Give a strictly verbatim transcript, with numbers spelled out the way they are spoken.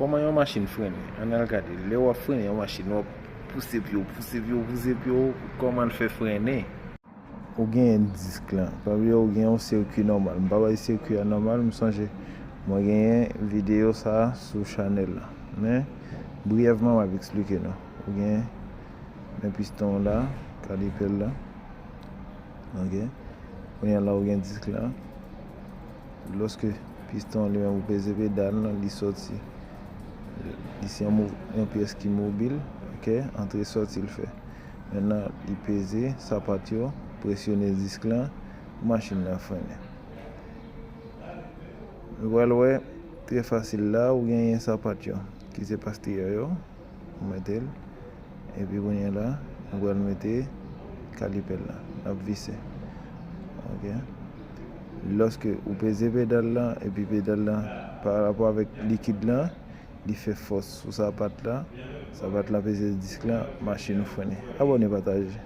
Kòman yon machin frennen? Ann al gade. Lè w ap frennen yon machin, w ap pouse pye w, pouse pye w, pouse pye w, kòman l fè frennen? Ou genyen disk lan. Pa bliye ou gen yon sikwi nòmal. M pa bay sikwi a nòmal, m sonje mwen genyen videyo sa a sou chanèl la. Men, briyèvman, m ap eksplike nou. Ou gen men piston la, kalipè la. Ok. Kounye a la, ou gen disk la. Lòske piston li menm ou peze pedal lan, li sòti. Li se yon, mou- yon pyès ki mobil, ok, antre sòti l fè. Mentnan, li peze sapat yo, presyone disk lan, machin nan frennen. Nou pral wè, trè fasil la, ou genyen sapat yo, ki se pastriyè yo, ou mete l, epi kounye a la, nou pral mete kalipè la, n ap vise. Ok. Lòske ou peze pedal lan, epi pedal lan, pa rapò avèk likid lan, li fè fòs sou sapat la, sapat la peze disk lan, machin ou frennen. Abòne, pataje.